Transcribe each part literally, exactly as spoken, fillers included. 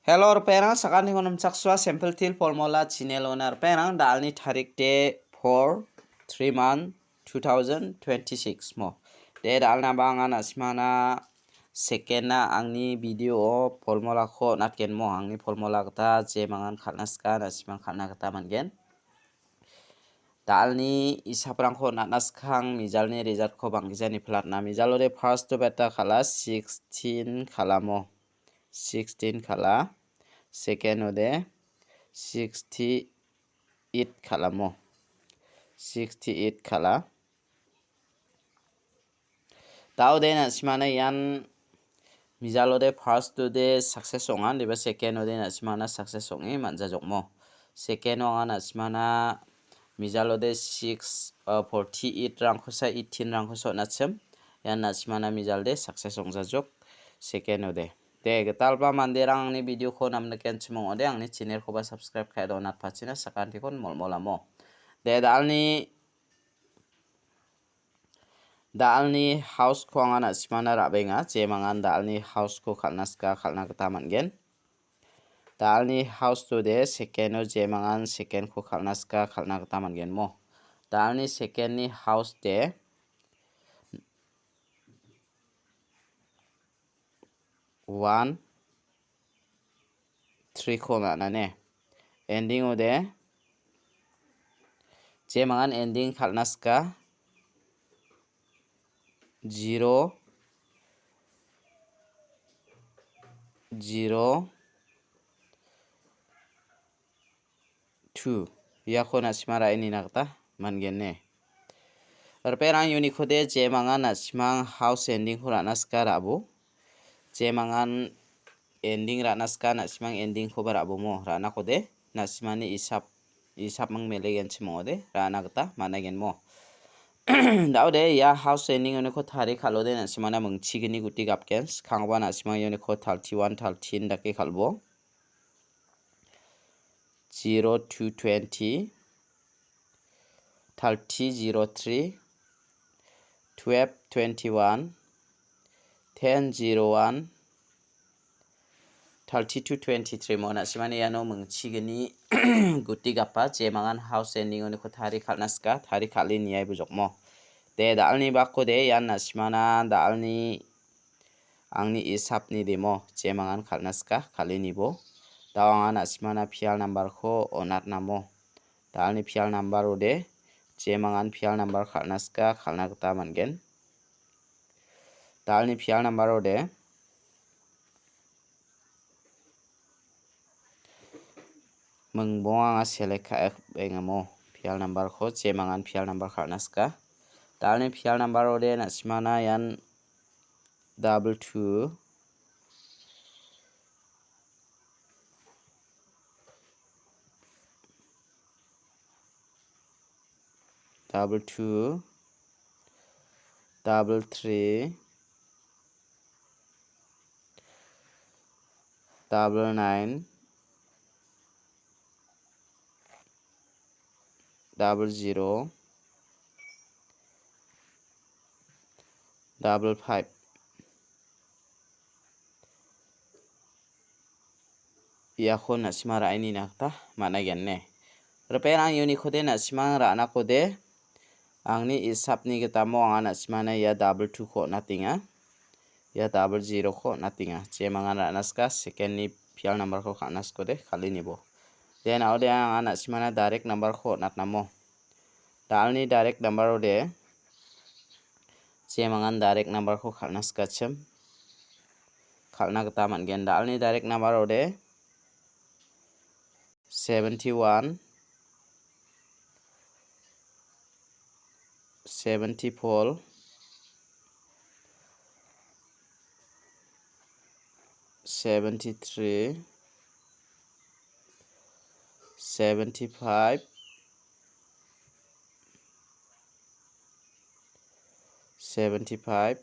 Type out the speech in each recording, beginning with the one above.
Hello, ripengrang, sakantikon nimchaksua Simple Teer Formula channel-ona ripengrang, da·alni tarik de four, three month, two thousand twenty-six mo. De da·alna ba anga na·simana second-na angni video-o formula-ko natgen mo, angni formula gita jemangan kal·na sika na·simang kal·na gita man·gen. Da·alni isaprangko natna skang mijalni result-ko bang·gijani platna. Mijalode first-o beta kal·a sixteen kal·amo. Sixteen kal·a. Second-ode sixty-eight kal·amo. Sixty-eight kal·a. Da·ode na·simana ian mijalode first-ode success ong·a, indiba second-ode na·simana success ong·e man·jajokmo. Second-o anga na·simana mijalode six, uh, forty-eight-rangkosa, eighteen-rangkosa on·achim. Ian na·simana mijalde success ong·jajok second-ode. De, gitalba manderang angni video-ko namnikenchim ong·ode, angni channel-koba subscribe ka·e donatpachina sakantikon molmolamo. De, da·alni Da·alni house-ko anga na·simana ra·benga, jemangan da·alni house-ko kal·na sika kal·na gita man·gen. Da·alni house-ode second-o jemangan second-ko kal·na sika kal·na gita man·gen mo. Da·alni second-ni house-de one, three-ko man·a ne. Ending-ode jemangan ending kal·na sika zero, zero, two. Iako na·sima ra·e nina gita man·gen ne. Ripengrang, unit-kode jemangan na·simang house ending-ko ra·na sika ra·bo. Jemangan ending ra·na sika na·simang ending-koba ra·bomo. Ra·nakode na·simani isap, isapming melegenchim ong·ode ra·na gita man·agenmo. Da·ode ia house ending unit-ko tari kal·ode na·simana mingchigni guti gapgen. Skangba na·simang unit-ko thirty-one, thirteen dake kal·bo. Zero two twenty, thirty zero three, twelve twenty-one, ten zero one, thirty-two twenty-three mo. Na·simani iano mingchigni guti gapa, jemangan house ending unit-ko tari kal·na sika, tari kal·e niai bujokmo. De, da·alni bakode ian na·simana da·alni Angni isapni demo, jemangan kal·na sika, kal·e nibo. Da·o anga na·simana pial number-ko on·atnamo. Da·alni pial number-ode, jemangan pial number kal·na sika, kal·na gita man·gen. Da·alni pial number-ode, mingbonga anga select ka·e bengamo. Pial number-ko, jemangan pial number kal·na sika. Da·alni pial number-ode, na·simana ian double two, double two, double three, double nine, double zero, double five. Iako na·sima ra·e nina gita man·a gen ne. Ripengrang, unit-kode na·simang ra·nakode angni isapni gitamo anga na·simana ia double two-ko on·atenga. Ia double zero-ko on·atenga. Jemangan ra·na sika, second-ni pial number-ko kal·na sikode, kal·e nibo. Den a·ode anga na·simana direct number-ko on·atnamo. Da·alni direct number-ode, jemangan direct number-ko kal·na sikachim. Kal·na gita man·gen. Da·alni direct number-ode, seventy-one, seventy-four, seventy-three, seventy-five, seventy-five,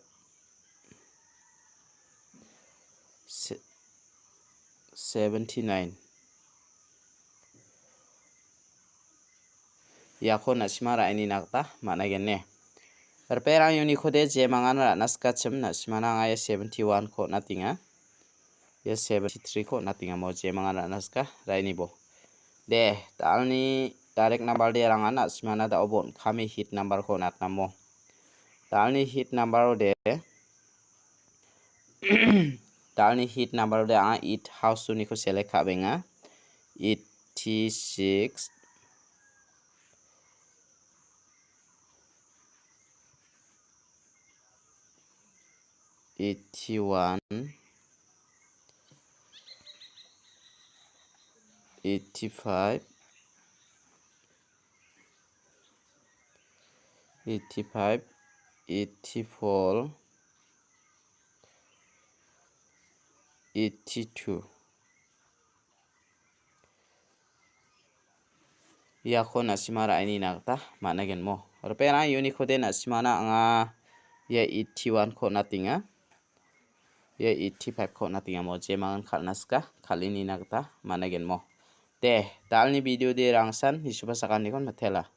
se-, seventy-nine. Iako na·sima ra·e nina gita man·a gen ne. Ripengrang, unit-kode jemangan ra·na sikachim, na·simana anga ia seventy-one-ko on·atenga. Ia seventy three-ko on·atenga mo, jemangan ra·na sika, ra·inibo. De, dalni direct number de rangan na·simana da·o bon kami hit number-ko on·atnamo. Dalni hit number-o de, dalni hit number-o de anga eight house uniko select ka·benga. Eighty six, eighty one, eighty five, eighty five, eighty four, eighty two. Iako na·sima ra·enina gita man·a genmo. Ripengrang uniko de na·simana anga ia eighty one-ko on·atenga. Ia eighty five-ko on·atenga mo, jemangan kal·na sika, kal·enina gita man·a genmo. De, dalni video de rangsan nisuba sakantikon matela.